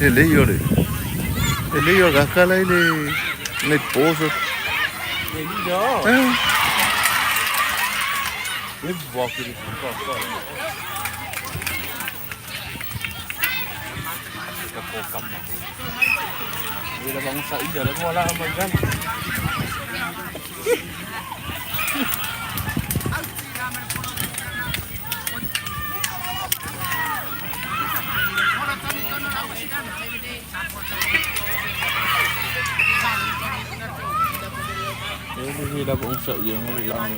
E lei o le. E lei o kaka lai le nei poso. Eh. E va che fa fa. Ka ko kama. Wala bang sa iya la wala man gan. Eh la bang sa iya wala man.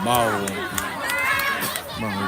Mau. Mau.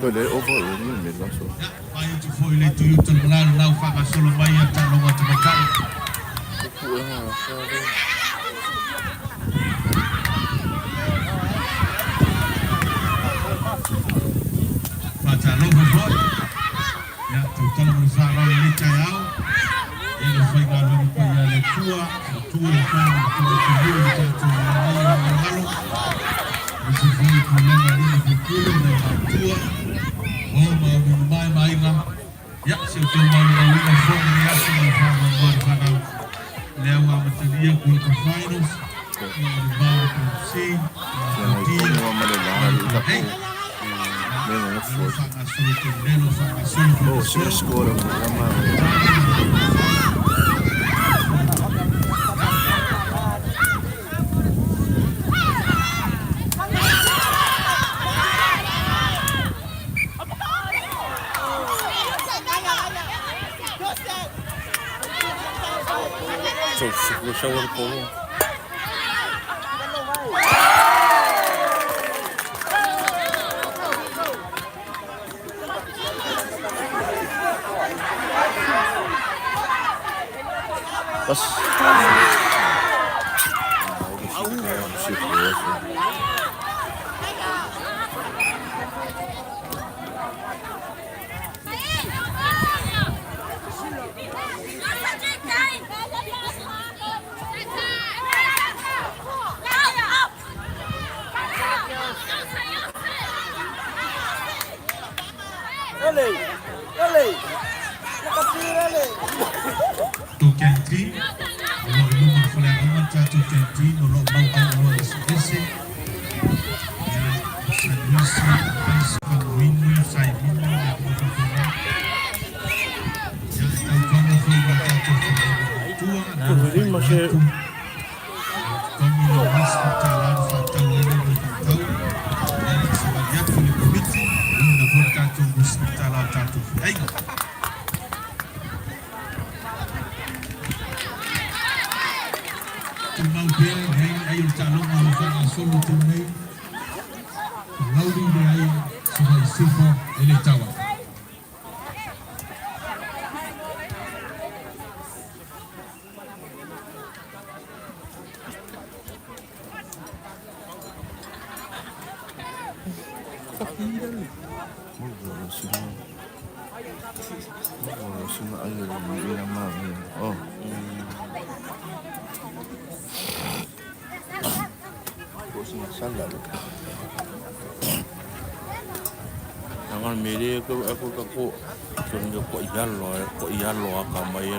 Ko le over e ni me la so. Mai atu foi le Toyota le malalo lau whangasolo mai a tālonga te maitai. Ku e ha sa le. Whātālofa foi. Ia, tautala mo le whārau le tai au. Ia le whai ngā lona pai a le tua. Le tua le whai le tua te hua le tātou ngā nei ngā ngalo. Le se foi pulenga lina fukule le ngā tua. O ma o nunu mai mainga. Ia, se o tau mau mau ina foi le aso mo whānau mai whanau. Le au amatalia quarter finals. Ia le vau o C. Ia ngai ko no ma le la le ta ko. Me no fo. Oh, se score mo la ma. So se ko shower ko. Bas. Tō canteen, o lo i luma whale aonga tātou canteen, o lo mau au aloa ese ese. Ia, o Sanuisi, Aisi, Famuinu, Saimino, ia kuma whawhana. Ia, e tautuana foi ngā tātou whakainga matua, nā Ko ma se atu. Togi lo misi tā lana whātau ai le whātau. Ia, e se wali atu le komiti, ina foi tātou misi tā lau tātou whiainga. Tumau pea, hei ai o le tāloga o whangasolo tau nei. Ka lauri le ai, sa wai sifo e le tawa. Leaga le mea lea e ko ko i alo ko i alo a ka mai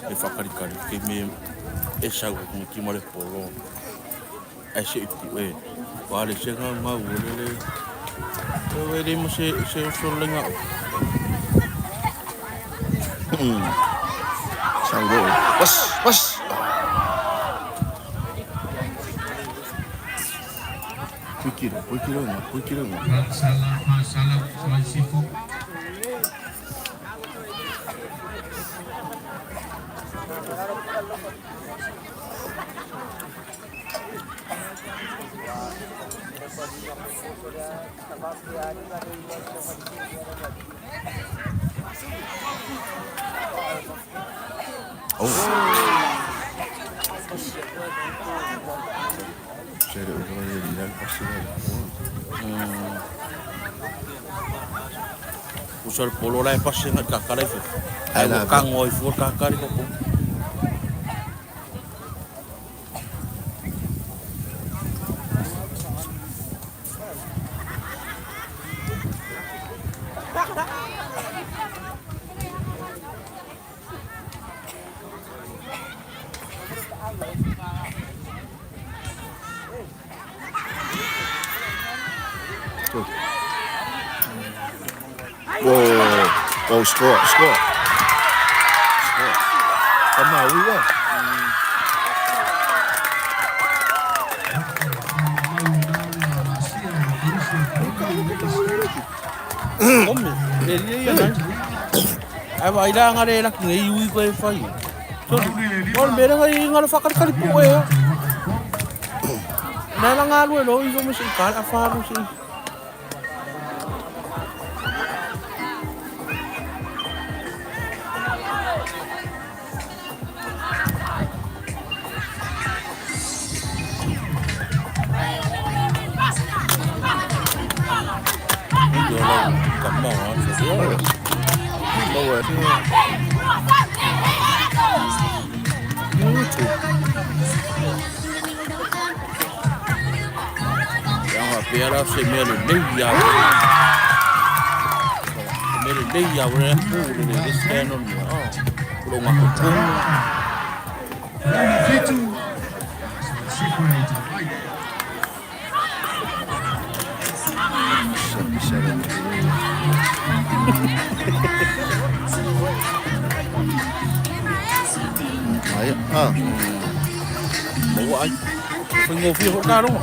e faakalikali ke me e sau ki ma le polo ai se ipu e wa le se nga mau le le e le mo se se so le nga Sau lo. Was, was. Puikiro, puikiro, puikiro. Salah, salah, salah sifo. Oh. Cere Usa le polo la e pasi nga kakara ifo. Ai Ai la- ua kago ai fua kakari koko. Whoa. Oh, score, score. Score. Come on, we won. Ome, e le ia nai. Ai vai la nga le la ki ngai ui ko e fai. O le mea ngai nga le whakarikari po e. Nai la ngā lue lo i fo me se i kare a wharu se i. Yo la kama wa se yo. Ia nga pea la se mea le lei ia. Se mea le lei ia ure pu le le le stand on me. Oh. Lo nga ko pu. Fitu. Sifo e tai. 77. Ai, ah. Mo ai. Whai ngō whia ho kā rongo.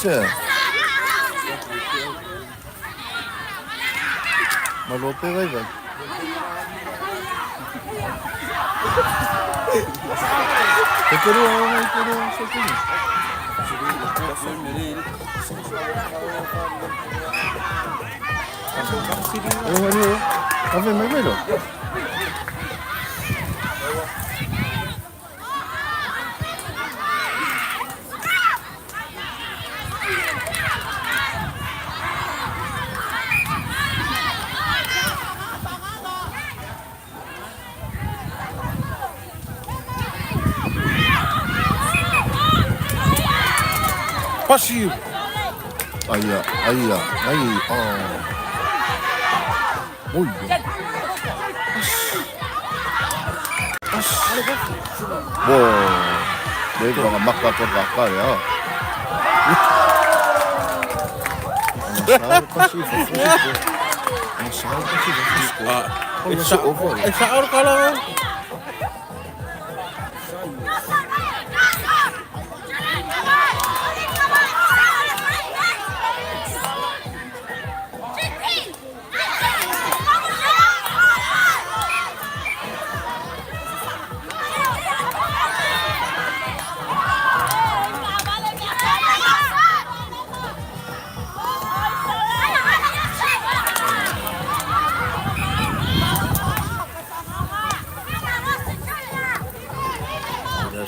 Se. Malo pe vai vai. Te kuru o ngai kuru se kuru. O hari o. Ave mai mai lo. Pasi. Ai ai ai oh. Oi. Wo. Le ba maka ko ka ka ya. Pasi pasi pasi. Ah, e sa e sa or kala.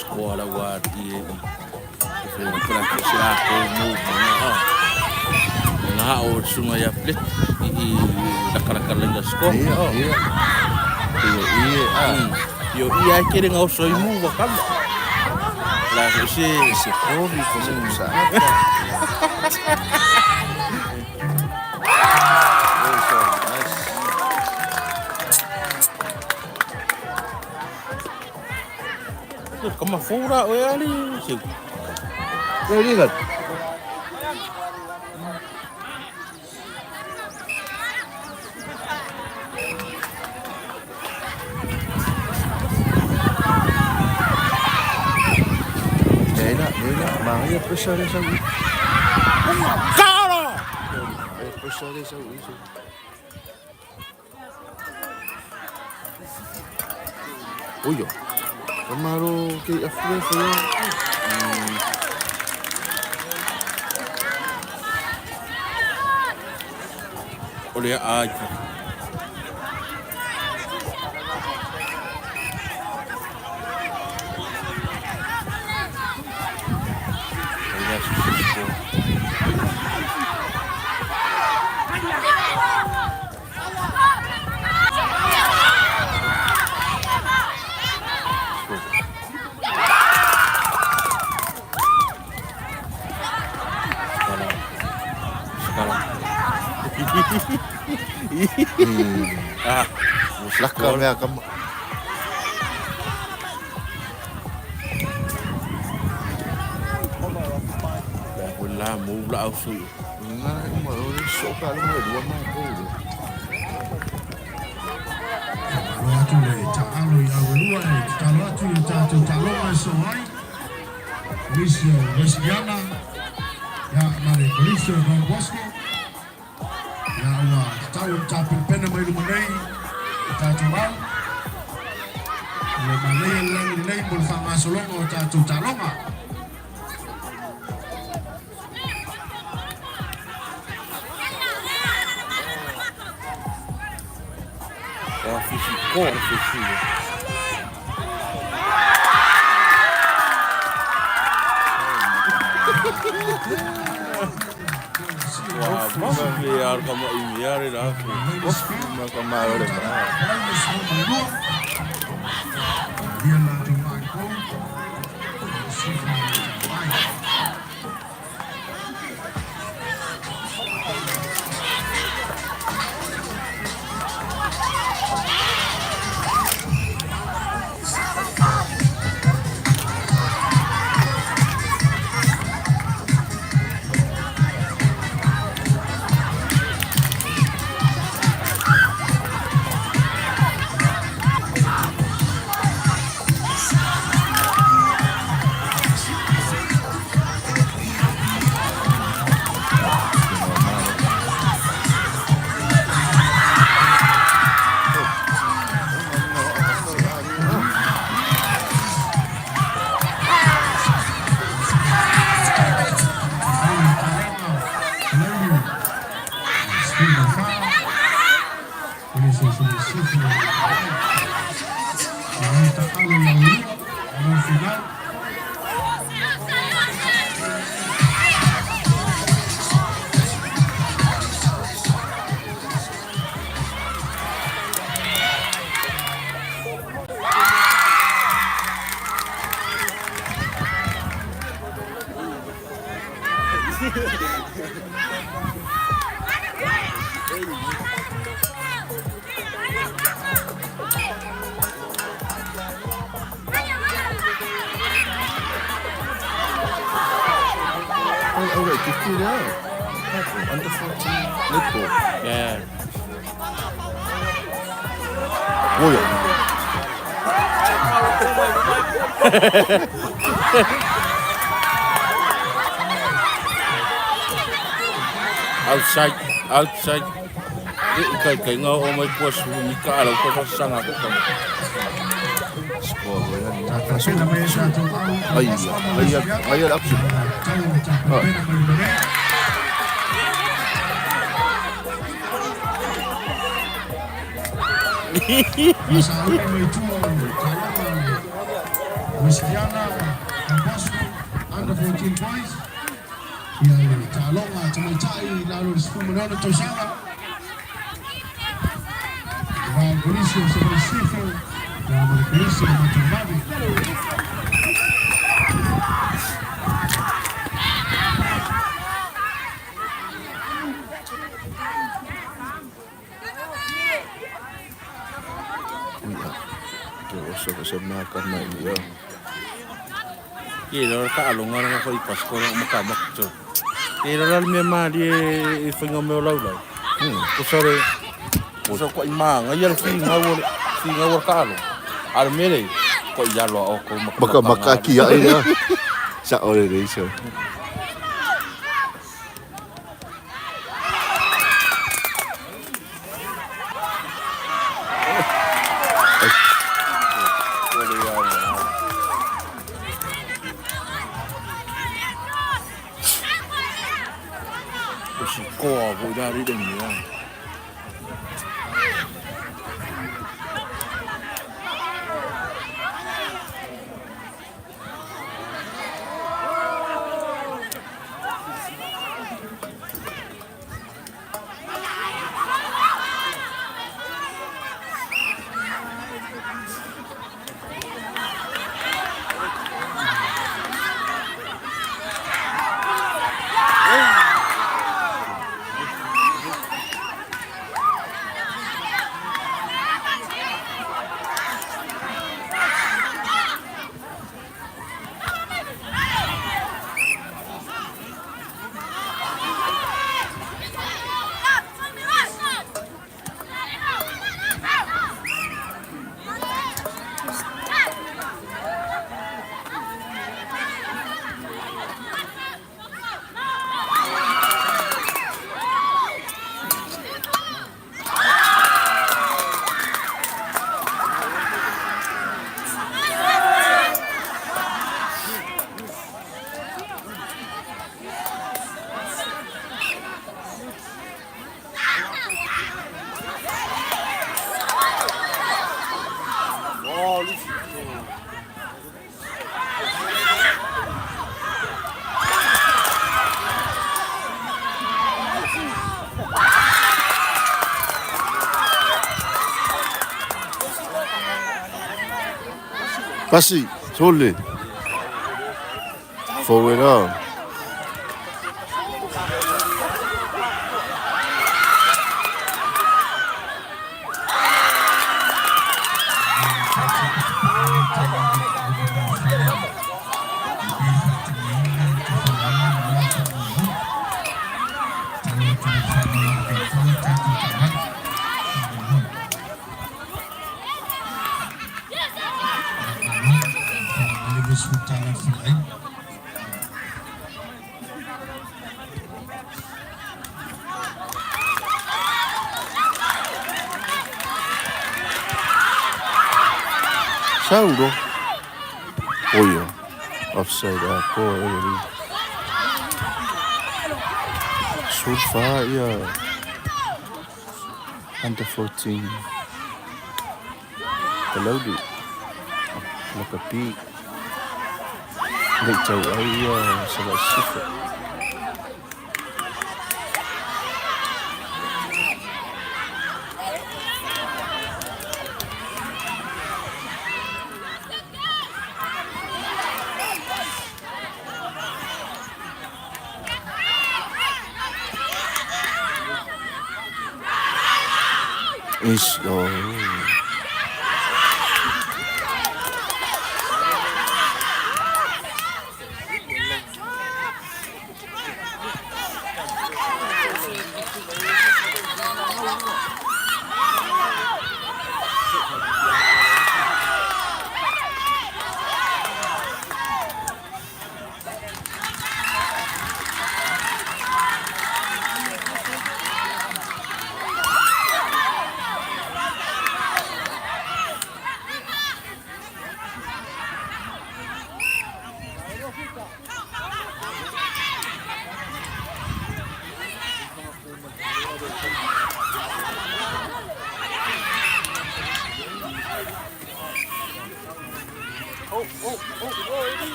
scoa la ua i e i e fai o pela ke se la ko mo mo a nga o sunga ya plet i i la kala kala la scoa Ia, ia. Ia, ia, a. Io i ai kere ngau soi mu wa kama. La se Se kovi ko se kusa. Oh, sorry. Nice. Kama fura o ali se. Very good. Leila, Leila, Maria pressure le sau. Kara! Pressure le sau iso. Oyo. Kamaro ke afre fo. O le ai. Ai se se. Sekarang. Sekarang. Ah, Laka mea kama. Wala mo la au sui. Nga ma o le soka le mo dua ma ko. Alo atu le taalo i auelua e tatalo atu i o tātou taaloga e so ai. Polisi o Wesiana, ia ma le polisi o Don Bosco. Ia ua tatau o tapenapena mai luma nei, o tātou au. Ua manaia le lagi lelei mo le faagasologa o tātou taaloga. Ah, fisi ko fisi. Wa ma me ar kama i mi are la. Ma ka ma o le ma. Ia latou makou, sifa mai. Final. Oh, oh wait, kiki le. Under 14 netball. Yeah. Oyo. Outside, outside. I kai kai ngā o mai kua su mi ka ala ko sanga ko ka. Score ko yan. Tapena mai e tātou au. Ai, ai, ai, ai, action. Tau o tapenapena mai luma nei. Masauni mai tua o taaloga le Wesleyana ma Don Bosco Under 14 Boys. Ia le taaloga a tamaitai i lalo o le 16 tausaga. Le va o le Kolisi o Savaii Sisifo ia ma le Kolisi o Matauvave. Ia, te oso ko se maka mai ia. Ia la taaloga lena foi Pasco la maka maka to. E la la mea malie e faiga mea o laulau. Ko sa le ko sa ko i maga ia le figau o le figau o le taaloga. A o le mea lea, ko i alo a oko ma Maka maka ki ai la. Sa ore le iso. O si koa foi la ri le mea. Pasi, sole. Forward on. Sauro. Oia. Offside a ko e le. Surfa ia. Under 14. Palaudi. Lakapi. Le tau ai ia Savaii Sisifo. Is oh.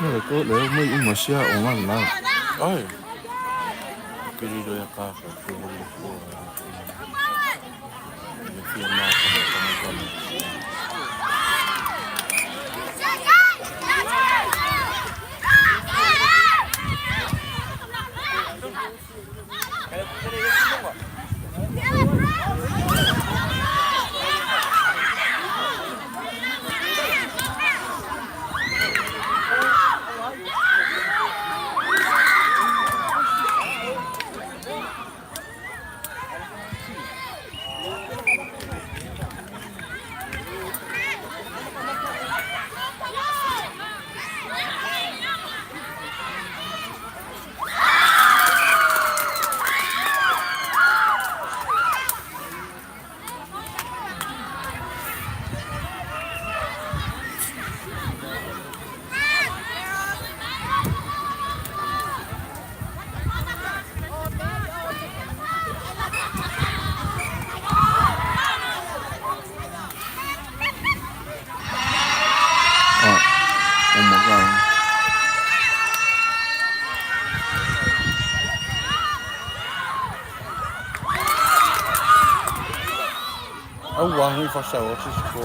Le ko le mai uma sia o nga la. Ai. Pili lo ya ka ka ko le ko. Le fia ma ka ka ka. Ah, oh my God. Au wangi fa sa o se ko.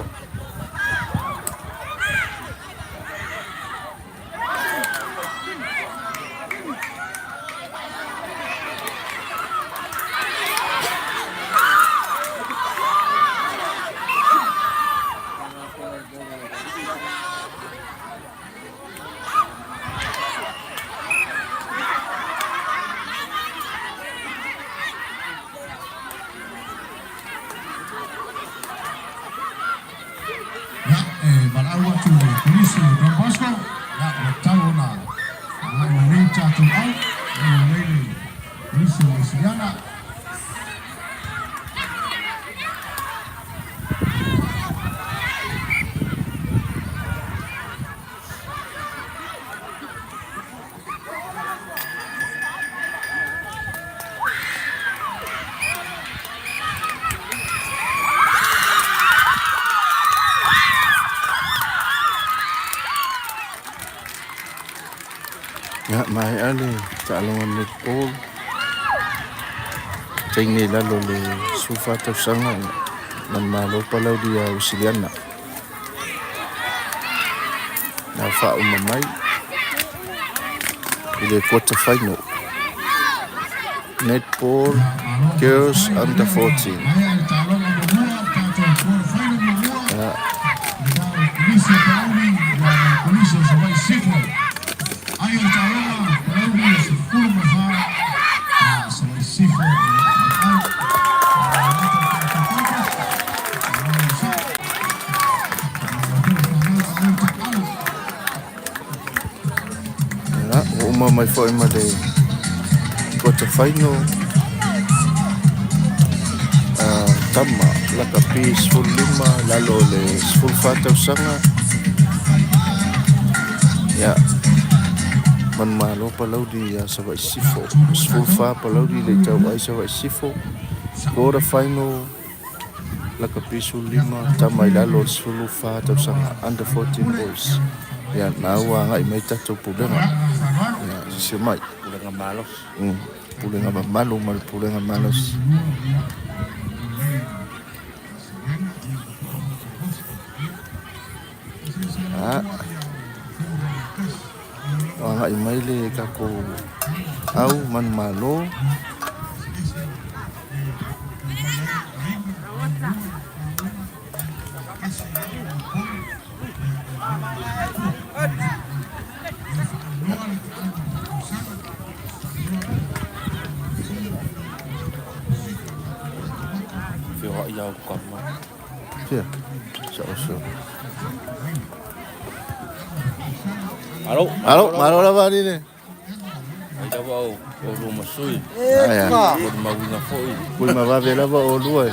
Ia, e valaau atu i le Kolisi o Don Bosco, ia, ua tatau ona agai mai nei tatou au, e nei le Kolisi o Siliana. Ia maea le taaloga netball. Taimi i lalo le 14 tausaga ma le Malo Palauli ia Usiliana. Na faauma mai i le quarter final. Netball girls under 14. Maea le taaloga muamua, le tatou quarter final muamua. Ia Le va o le Kolisi o Palauli ia ma le Kolisi o Savaii Sifo. Ai o le taaloga Palauli e 14, a Savaii Sifo e ai. Ia, ua uma mai foi ma le quarter final. Tama lakapi 15 lalo o le 14 tausaga. Ia manumalo Palauli ia Savaii Sisifo. 14 Palauli le i tauai Savaii Sisifo. Quarter final lakapi 15 tama i lalo o le 14 tausaga under 14 boys. Ia na ua agai mai tatou pulega. Ia sisio mai. Pulega malosi. Pulega mamalu ma le pulega malosi. Ah. O agai mai le tatou au manumalo. Whia ia au kama. Fia. Sa oso. Alo. Alo, malo lava ali le. Ai lava o o lua ma sui. Aia. O le mauiga foi. Pule ma vave lava o lua e.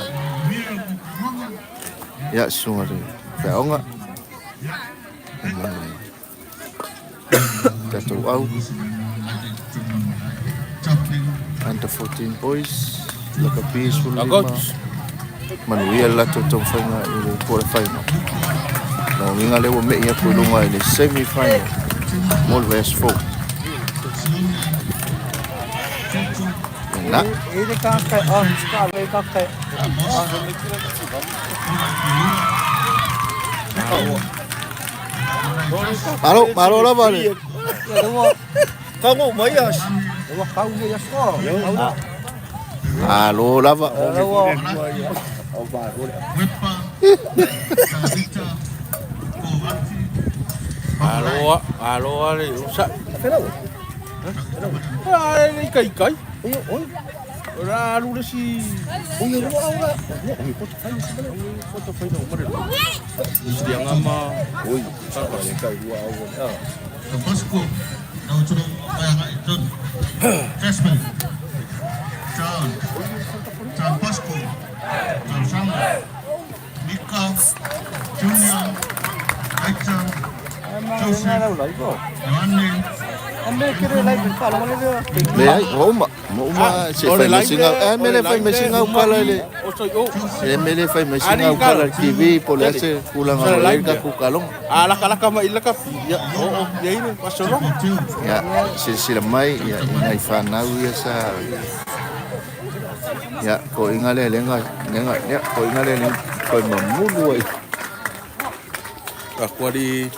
Ia, susuga i le feaoga ma le tatou au under 14 boys lakapi 15 manuia le latou taumafaiga i le quarter final. Lona uiga lea ua me'i atu i luga i le semi final mo le vaiaso fou. Lena. Malo, malo lava le. Malo lava. Alo, alo ale usa. Ah, le kai kai. Ora alu le si. Sianga ma. Oi. Leai, ua uma. Ua uma se fai mai singa. Eh, me le fai mai singa ukala i le. E me le fai mai singa ukala i le TV po o le a se tulaga o i ai le tatou kaloga. A laka laka mai laka ia o o ia ile pasoro. Ia, silasila mai ia i nai fanau ia sa ia toeaiga lea lenga lenga ia toeaiga lea lenga toe mamulu ai. Akuali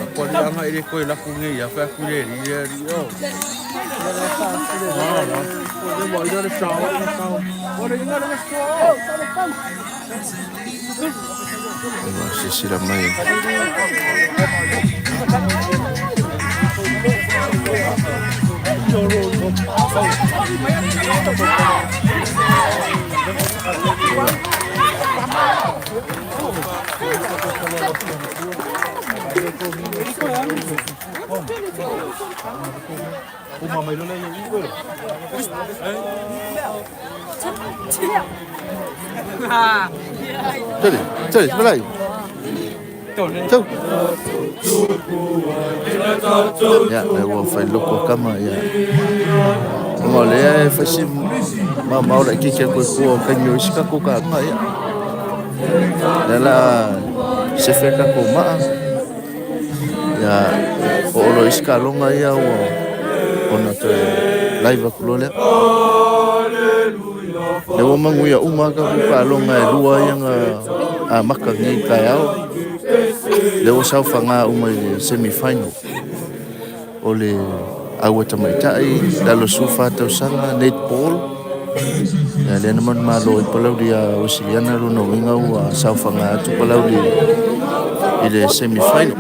akuali anga ile koe laku nge ia fa ku le ri ia ri o. Le mo ida le sao le sao. O le inga le sao. Ua silasila mai. Tele, tele, malai. Tau. Ia, le ua fai loko kama ia. Ona o lea e fai si maomao laitiiti atu e fua o taimi o isi tatou taaloga ia. Lea la sefe le tatou maa. Ia, oo loa i isi taaloga ia ua ona toe live atu loa lea. Lea ua manuia uma lava tatou taaloga e lua ia na amata nei i le taeao. Lea ua saofaga uma i le semi final. O le aua tamaitai lalo 14 tausaga netball. Ia lea na manumalo ai Palauli ia Uesiliana lona uiga ua saofaga atu Palauli i le semi final.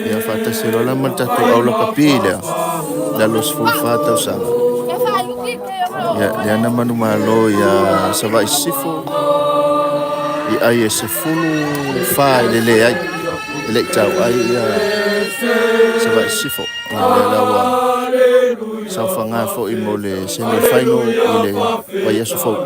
Ia faatasi loa la ma le tatou au lakapi lea lalo 14 tausaga. Ia lea na manumalo ia Savaii Sisifo i ai e 14 i le leai e le i tauai ia Savaii Sisifo. Ia lea la ua saofaga foi mo le semi final i le vaiaso fou.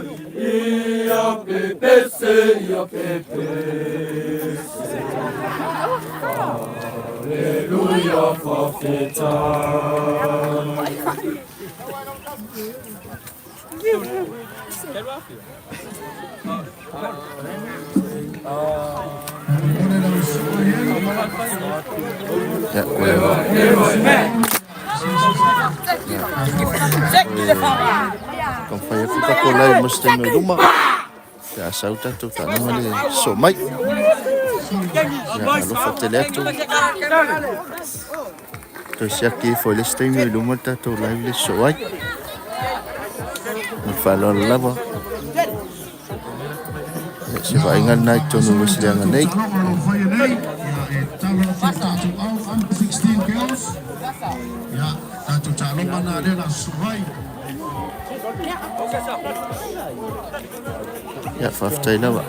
Ia, ua taumafai atu tatou live mo se taimi o luma. Pe a sau tatou taaloga le sosoo mai. Ia, alofa tele atu. Toe siaki ifo i le isi taimi o i luma le tatou live le sosoo ai. Ma le faaaloalo lava. Ia, se vaaiga lena i totonu o Wesleyana nei. Ia, faafetai lava.